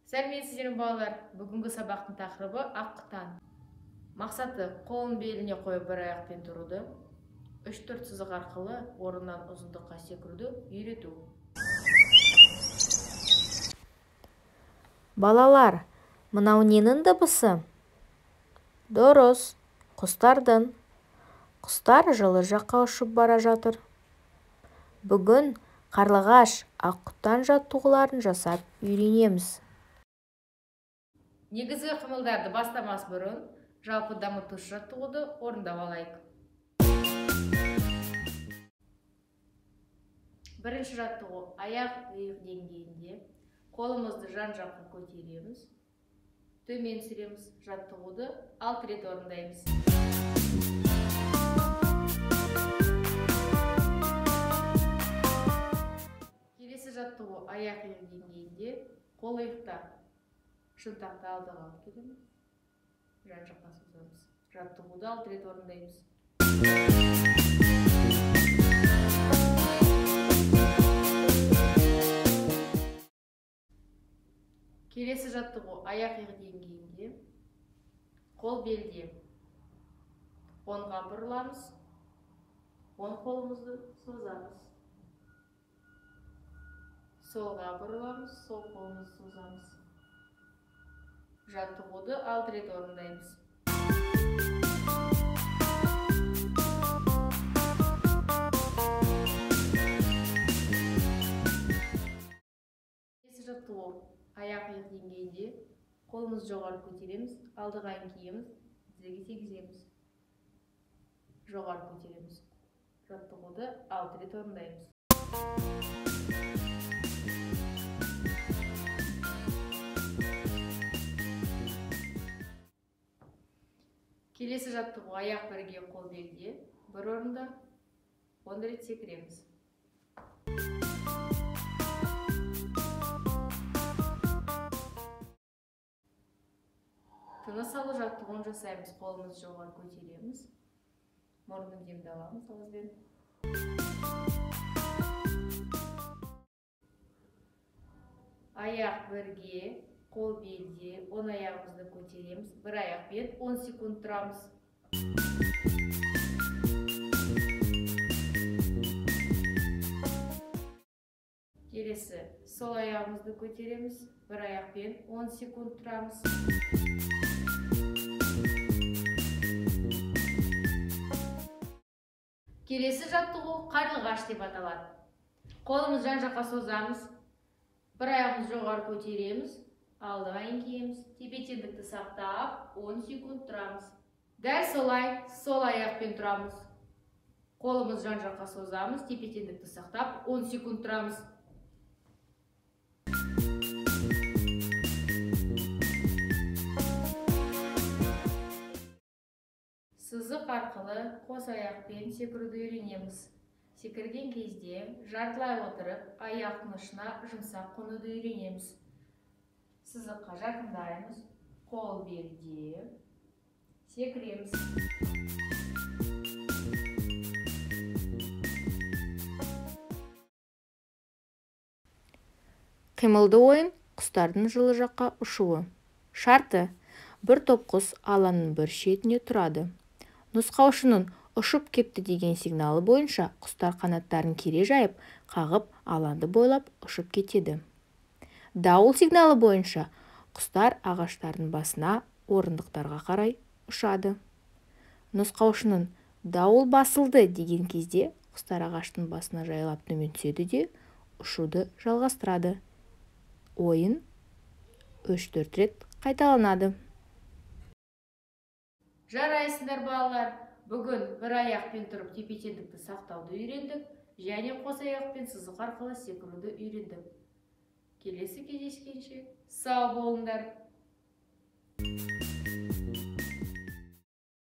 Сәлеметсіздер ме, балалар? Бүгінгі сабақтың тақырыбы аққұтан. Мақсаты қолын беліне қойып бір аяқпен тұруды, 3-4 сызық арқылы орнынан ұзындыққа секіруді үйрету. Балалар, мынау ненің дыбысы? Дұрыс, құстардың. Құстар жылы жаққа ұшып бара жатыр. Бүгін қарлығаш аққұтан жаттығуларын жасап үйренеміз. Негізгі қимылдарды бастамас бұрын жалпы дамытушы жаттығуды орындап алайық. Бірінші жаттығу аяқ иық деңгейінде. Қолымызды жан-жаққа көтереміз, төмен түсіреміз. Жаттығуды 6 рет орындаймыз. Келесі жаттығу аяқ иық деңгейінде, қол иықта. Шынтақты алдыға алып келеміз, жан-жаққа созамыз. Жаттығуды 6 рет орындаймыз. Келесі жаттығу аяқ иық деңгейінде, қол белде. Оңға бұрыламыз, оң қолымызды созамыз. Солға бұрыламыз, сол қолымызды созамыз. Жаттығуды 6 рет орындаймыз. Келесі жаттығу аяқ иық деңгейінде, қолымызды жоғары көтереміз, алдыға еңкейеміз, тізеге тигіземіз. Жоғары көтереміз. Жаттығуды 6 рет орындаймыз. Келесі жаттығу аяқ бірге, қол белде, бір орында 10 рет секіреміз. Тыныс алу жаттығуын жасаймыз. Қолымызды жоғары көтереміз, мұрыннан демді аламыз ауызбен. Аяқ бірге, қол белде, оң аяғымызды көтереміз, бір аяқпен 10 секунд тұрамыз. Келесі, сол аяғымызды көтереміз, бір аяқпен 10 секунд тұрамыз. Келесі жаттығу қарлығаш деп аталады. Қолымызды жан-жаққа созамыз, бір аяғымызды жоғары көтереміз, алдыға еңкейеміз, тепе-теңдікті сақтап 10 секунд тұрамыз. Дәл солай сол аяқпен тұрамыз. Қолымызды жан-жаққа созамыз, тепе-теңдікті сақтап 10 секунд тұрамыз. Сызық арқылы қос аяқпен секіруді үйренеміз. Секірген кезде жартылай отырып, аяқтың ұшына жұмсақ қонуды үйренеміз. Сызыққа жақындаймыз, қол белде, секіреміз. Қимылды ойын құстардың жылы жаққа ұшуы. Шарты: бір топ құс алаңның бір шетіне тұрады. Нұсқаушының ұшып кетті деген сигналы бойынша құстар қанаттарын кере жайып, қағып, алаңды бойлап ұшып кетеді. Дауыл сигналы бойынша құстар ағаштардың басына, орындықтарға қарай ұшады. Нұсқаушының дауыл басылды деген кезде құстар ағаштың басына жайлап төмен түседі де ұшуды жалғастырады. Ойын 3-4 рет қайталанады. Жарайсыңдар, балалар! Бүгін бір аяқпен тұрып тепе-теңдікті сақтауды үйрендік және қос аяқпен сызық арқылы секіруді үйрендік. Келесі кездескенше сау болыңдар!